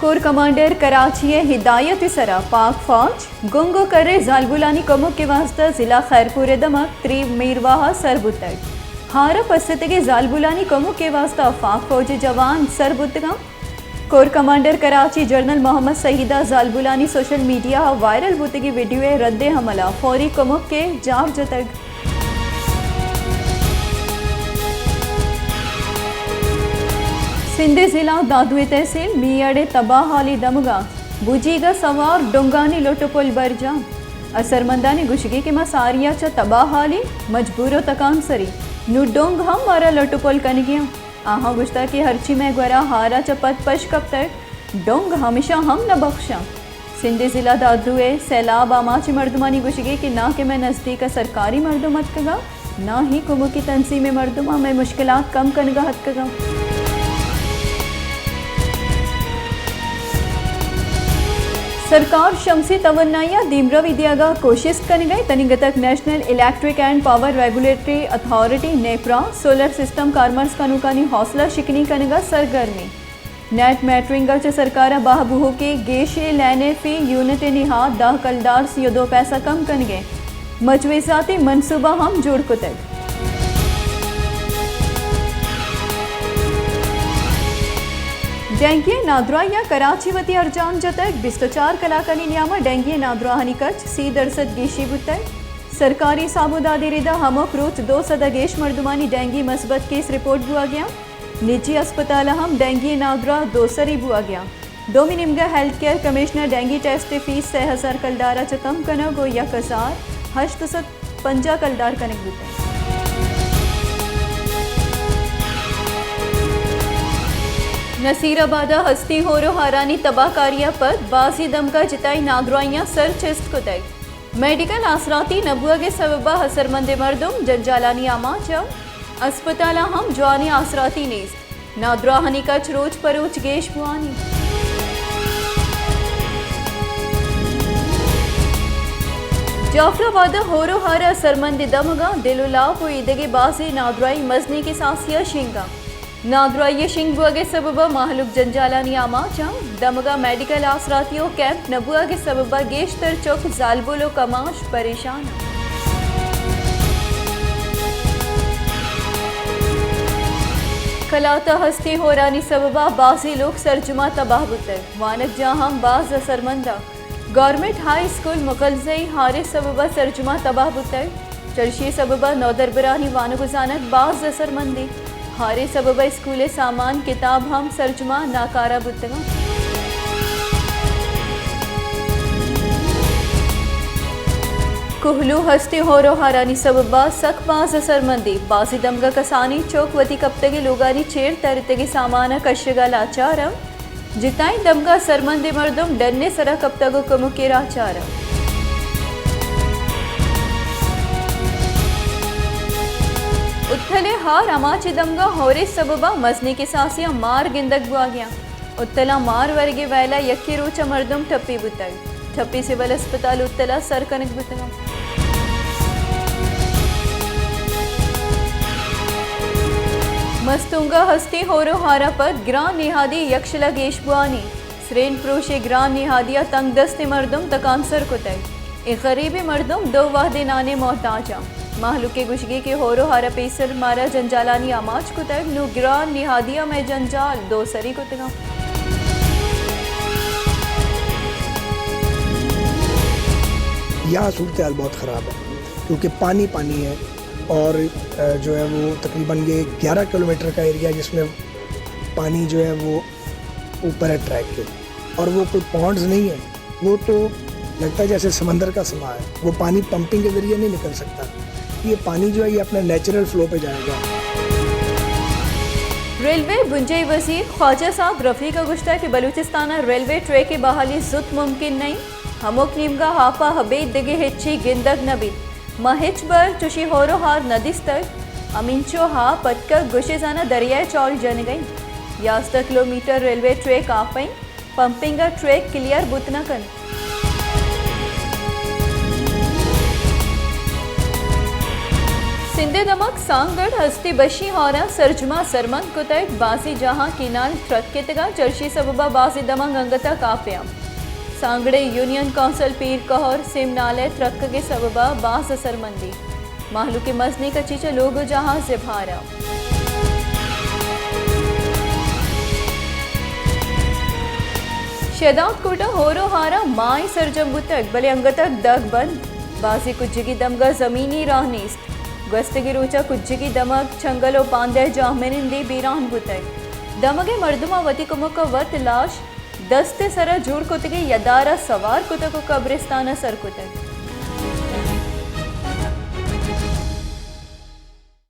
Corps commander Karachi ءِ ہدایت ءِ سرا پاک فوج گنگ ءُ کرے زالبولانی کمک ءِ واستہ ضلع خیرپور ءِ دمگ تریب میرواہ ءَ سر بوتگ۔ ہار ءَ پستگیں زالبولانی کمک ءِ واستہ پاک فوج ءِ جوان سر بوتگ انت۔ کور کمانڈر کراچی جنرل محمد سعید ءَ زالبولانی سوشل میڈیا ءَ وائرل بوتگیں ویڈیو ءِ رد عمل ءَ فوری کمک ءِ جار جتگ۔ سندھ ءِ ضلع دادو ءِ تحصیل میاڑ ءِ تباہ حالی دمگ ءَ بوجیگ ءَ سوار ڈنگانی لٹ ءُ پل برجاہ۔ اثرمندانی گوشگی کہ ما ساری ءَ چہ تباہ حالی مجبور ءُ تکانسری، نوں ڈنگ ہم مارا لٹ ءُ پل کنگی انت۔ آہاں گوشتگ کہ ہرچی مئے گورا ہار ءَ چہ پد پش کپتگ، ڈنگ ہمیشاں ہم نہ بخشاں۔ سندھ ءِ ضلع دادو ءِ سیلاب آماچ ءِ مردمانی گوشگی کہ ناں کہ مئے نزدیک ءَ سرکاری مردم اتکگ ءَ، ناں ہی کمکی تنظیم ءِ مردماں مئے مشکلات کم کنگ ءَ اتکگ ءَ۔ سرکار شمسی توانائی ءَ دیمروی دیگ ءَ کوشست کنگ ءَ، تنیگتک national electric and power regulatory authority, NEPRA, solar system کارمرز کنوکانی حوصلہ شکنی کنگ ءَ سرگرمی۔ نیٹ میٹرنگ ءَ چہ سرکار ءَ بہا بوہوکیں گیش ءِ لین ءِ فی یونٹ ءِ نہاد دہ کلدار سی ءُ دو پیسہ کم کنگ ءِ مجوزاتی منصوبہ ہم جوڑ کتگ۔ ڈینگی ءِ نادراہی ءَ کراچی وتی ارجان جتگ، بیست ءُ چار کلاکانی نیام ءَ ڈینگی ءِ نادراہانی کچ سی درسد گیشی بوتگ۔ سرکاری حساب ءُ داد ءِ ردا ہمک روچ دو سد ءَ گیش مردمانی ڈینگی مثبت کیس رپورٹ بوہگ ءَ انت۔ نجی ہسپتال ءَ ہم ڈینگی ءِ نادراہ دوسری بوہگ ءَ انت۔ دومی نیمگ ءَ health care commissioner dengue test ءِ فیس سئے ہزار کلدار ءَ چہ کم کنگ ءُ یک ہزار ہشت سد پنجاہ کلدار کنگ بوتگ۔ نصیر آباد ءَ ہستی ہور ءُ ہارانی تباہ کاری ءَ پد بازیں دمگ ءَ جتائی نادراہیاں سر چست کتگ۔ میڈیکل آسراتی نہ بوہگ ءِ سبب ءَ اثرمندیں مردم جنجالانی آماچ ءَ، ہسپتالاں ہم جوانیں آسراتی نیست۔ نادراہانی کچ روچ پہ روچ گیش بوانی۔ جعفر آباد ءَ ہور ءُ ہار ءِ اثرمندیں دمگاں دل ءُ لاپ ءُ ایدگہ بازیں نادراہی مزنیں کساسے ءَ شنگ ءَ۔ نادراہی ءِ شنگ بوہگ ءِ سبب ءَ مہلوک جنجالانی آماچ انت۔ دمگ ءَ میڈیکل آسراتی ءُ کیمپ نہ بوہگ ءِ سبب ءَ گیشتر چک زالبول ءُ کماش پریشان انت۔ کلات ءَ ہستیں ہورانی سبب ءَ بازیں لوگ سرجم ءَ تباہ بوتگ۔ وانگجاہ ہم باز اثرمند انت۔ گورنمنٹ ہائی اسکول مغلزئی ہار ءِ سبب ءَ سرجم ءَ تباہ بوتگ۔ چرشی ءِ سبب ءَ نودربرانی وانگ ءُ زانگ باز اثرمند انت۔ ہار ءِ سبب ءَ اسکول ءِ سامان، کتاب ہم سرجم ءَ ناکارہ بوتگ انت۔ کوہلو ہستیں ہور ءُ ہارانی سبب ءَ سک باز اثرمند انت۔ بازیں دمگ ءَ کسانیں چک وتی کپتگیں لوگانی چیر ترتگیں سامان ءَ کشگ ءَ لاچار انت۔ جتائیں دمگ ءَ سرمندیں مردم ڈن ءِ سرا کپتگ ءُ کمک ءِ راہ چار انت۔ اتل ءِ ہار آماچ ءِ دمگ ءَ ہور ءِ سبب ءَ مزنیں کساسے ءَ مار گندگ بوہگ ءَ انت۔ اتل ءَ مار ورگ ءِ ویل ءَ یکے روچ ءَ مردم ٹپی بوتگ۔ ٹپی سول اسپتال اتل ءَ سر کنگ بوتگ انت۔ مستونگ ءَ ہستیں ہور ءُ ہار ءَ پد گران نہادی یکشل ءَ گیش بوانی۔ سرین پروش ءِ گران نہادی ءَ تنگ دستیں مردم تکانسر کتگ۔ اے غریبیں مردم دو وہدیں نان ءِ محتاج انت۔ مہلوک ءِ گوشگی کہ ہور ءُ ہار ءَ پیسر مارا جنجالانی آماچ کتگ، نوں گران نہادی ءَ مئے جنجال دوسری کتگ انت۔ یہاں صورتحال بہت خراب ہے کیونکہ پانی پانی ہے اور، اے، جو ہے وہ تقریباً یہ گیارہ کلومیٹر کا ایریا جس میں پانی جو ہے وہ اوپر ہے ٹریک کے اور وہ کوئی پونڈز نہیں ہے، وہ تو لگتا ہے جیسے سمندر کا سما ہے، وہ پانی پمپنگ کے ذریعے نہیں نکل سکتا، یہ پانی جو ہے یہ اپنا نیچرل فلو پہ جائے گا۔ ریلوے بنجاہی وزیر خواجہ سعد رفیق ءَ گوشتگ کہ بلوچستان ءَ ریلوے ٹریک ءِ بحالی زوت ممکن نہ انت، ہمک نیمگ ءَ آپ ءَ ابید دگہ ہچی گندگ نہ بیت، ما ہچبر چشیں ہور ءُ ہار نہ دیستگ، ہمینچو آپ اتکگ گوشے زاناں دریائے چول جنگ ءَ انت، یازدہ کلومیٹر ریلوے ٹریک آپ ءَ انت۔ پمپنگ ءَ ٹریک کلیئر بوت نہ کنت۔ سندھ ءِ دمگ سانگڑ ہستی بشی ہاراں سرجما سرمند کتگ، بازیں جاہاں کینال ترکتگ ءُ چرشی سبب ءَ بازیں دمگ انگت ءَ کاپیاں۔ سانگڑ ءِ یونین کونسل پیر کہور سیم نالہ ءِ ترکگ ءِ سبب ءَ باز اثرمندی۔ مہلوک ءِ مزنیں کچی چہ لوگ ءُ جاہاں زبہر ءَ۔ شہداد کوٹ ءَ ہور ءُ ہاراں ماہے سرجم بوتگ، بلے انگت ءَ دگ بند۔ بازیں کجگی دمگ ءَ زمینی راہ نیست۔ گوستگیں روچ ءَ کجگی دمگ چنگل ءُ پاندہ جاہ منندی بیران بوتگ۔ دمگ ءِ مردماں وتی کمک ءَ وت لاش دست ءِ سرا جوڑ کتگیں یدار ءَ سوار کتگ ءُ قبرستان ءَ سر کتگ۔